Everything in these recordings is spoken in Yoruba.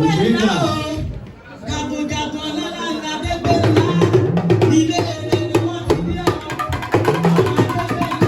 Òṣèlú. Jagunjagun ọlọ́lá ńlá Adégbèlá. Ilé eré ni wọ́n ti bí ọ. Ọmọ Adégbèlá.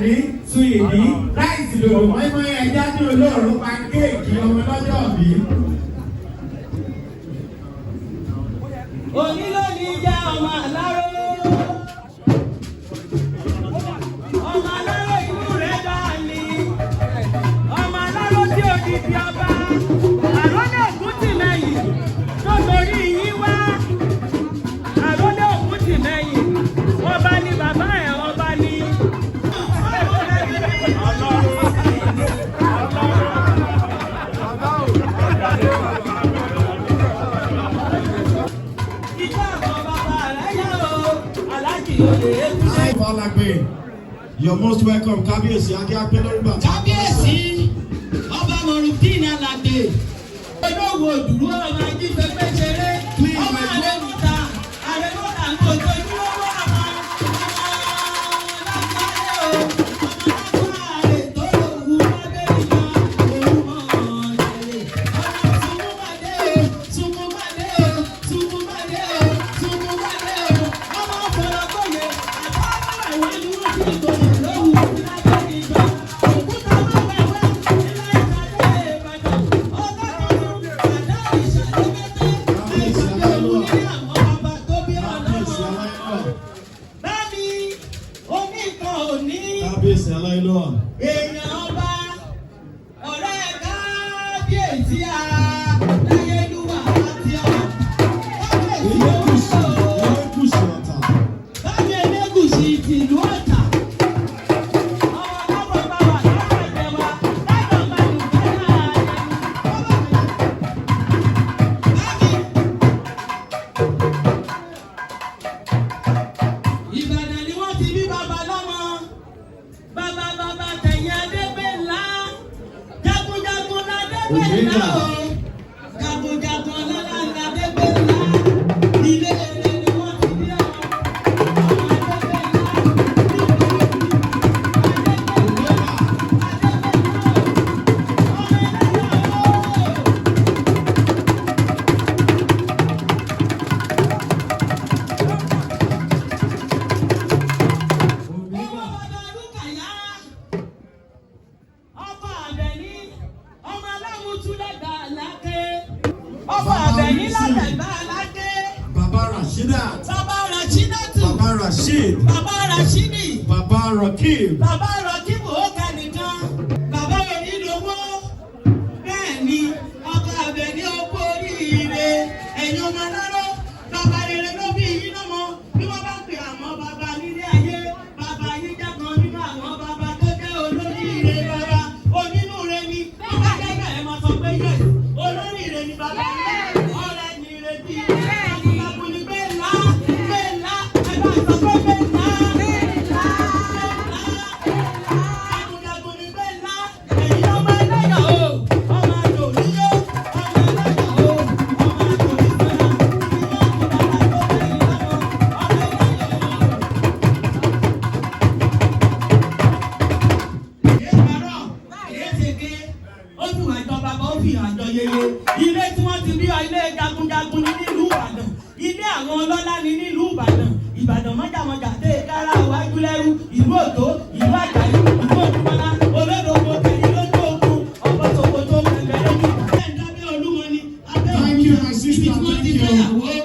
ní sun ìdí, rice, dòdò, mọ́ínmọ́ín, ẹja ní olóòórùn, pancake, ọmọ lọ́jọ́ bí. Òní ló ní jẹ́ ọmọ aláró. Ọmọ aláró inú rẹ̀ dá ní. Ọmọ aláró tí odidi ọba. Àrólé Ògúntìmẹ̀yìn tó torí yín wá. Àrólé Ògúntìmẹ̀yìn. Ọba ni bàbá ẹ̀, ọba ni. Ìjọ àwọn bàbá rẹ̀ yá o. Aláàjì olè Ékúnlé. Falagbe, you're most welcome. Kábíyèsí, adé apẹ́ lórí bàtà. Kábíyèsí, Ọba Mọ̀rùndín Aládé. Olówó òdùrú ọmọ ajífẹ́fẹ́ ṣeré. Please, Ọmọ my àrẹ̀mọ́ta àrẹ̀mọ́ta ń kojú ojúlówó ọmọ lágbàáyé o. Ọmọ lágbàáyé tó lòwú lábẹ́rìndà òun mọ̀ ọ́n ṣẹlẹ̀. Ọmọ sunkúnmadé o, sunkúnmadé o, sunkúnmadé o, sunkúnmadé o. Ọmọ fọlọ́gbọ̀yé àtàwọn àwọn ìlú tí kò lówù lábẹ́rìndà. Òkúta wẹ́wẹ́wẹ́ ilé ìtàgé Ìbàdàn. Ọlọ́run àdá ìṣàlẹ́gbẹ́tẹ́. Kábíyèsí aláìlúwà. Àwọn bàbá tó bí Kábíyèsí ọlọ́run. aláìlúwà. Bámi, omi kan ò ní. Kábíyèsí aláìlúwà. Èèyàn ọba, ọ̀rẹ́ kábíyèsí aláyélúwà àti ọ̀. Kábíyèsí Elégùṣì, olúwo. Elégùṣì Ọ̀tà. Bámi Elégùṣì tìlú Ọ̀tà. Ọmọ aláwọ̀ bá wà lọ́wọ́ ìjẹwa, láìpẹ́ máa lù kẹ́lá ayẹyẹ. Bámi. Ìbàdàn ni wọ́n ti bí bàbá lọ́mọ. Bàbá bàbá tẹ̀yìn Adégbèlá. Jagunjagun l'Adégbèlá o. Jagunjagun ọlọ́lá l'Adégbèlá. Ilé eré ni wọ́n ti bí ọmọ. Ọmọ Adégbèlá. Adégbèlá. Ọmọ ẹlẹ́yà o. Owó bàbá Rúkàyá, ọkọ Àbẹ̀ní, ọmọ alámùtúlẹ̀gbà Aláké. Ọkọ Àbẹ̀ní látẹ̀gbà Aláké. Bàbá Rashidat. Bàbá Rashidatu, Bàbá Rasheed. bàbá Rashidi, Bàbá Rakib. bàbá Rọ̀kíbù ó ka nìkan. Bàbá Onídòwó, bẹ́ẹ̀ ni ọkọ Àbẹ̀ní ó kú oríire. Ẹ̀yin ọmọ aláró, bàbá rere ló bí yín lọ́mọ. Bí wọ́n bá pè àwọn bàbá nílé ayé, bàbá yín jẹ́ kan nínú àwọn bàbá tó jẹ́ olóríire bàbá. Onínúure ni, bí wọ́n jẹ́ bẹ́ẹ̀ máa sọ pé yes, olóríire ni bàbá yín. Ọ̀rẹ́ ni ìrètí. Takuntakun ni Bẹ́ẹ̀lá, Bẹ́ẹ̀lá, ẹ bá sọ pé Bẹ́ẹ̀lá, Bẹ́ẹ̀lá, jagunjagun ni Bẹ́ẹ̀lá, èyí ọmọ ẹlẹ́yà o, ọmọ àjò níyó, ọmọ ẹlẹ́yà o, ọmọ àjò nífẹ̀ẹ́, ìwọ́n kò bàbá tó bẹ́ẹ̀ lọ́mọ, ọmọ ẹlẹ́yà o. Èé parọ́, èé ṣèké, ó fi wà jọ bàbá, ó fi hàn jọ yeye. Ilé tí wọ́n ti bí ọ, ilé jagunjagun ni nílùú Ìbàdàn. Ilé àwọn ọlọ́lá ni nílùú Ìbàdàn. Ìbàdàn mọ́jàmọ́jà dé kára wájú lẹ́rú. Ìlú Òjó, ìlú Àjàyí, ìlú Òjúmọ́lá, olódògbò kẹ̀yìn lójú ogun, ọ̀pọ̀ tòkòtò kẹ̀kẹ́ lójú. Bẹ́ẹ̀ ń dábẹ́ Olúmọ ni, abẹ́ Thank you, my sister. ibi tí wọ́n ti Thank you. fẹ́yàwó.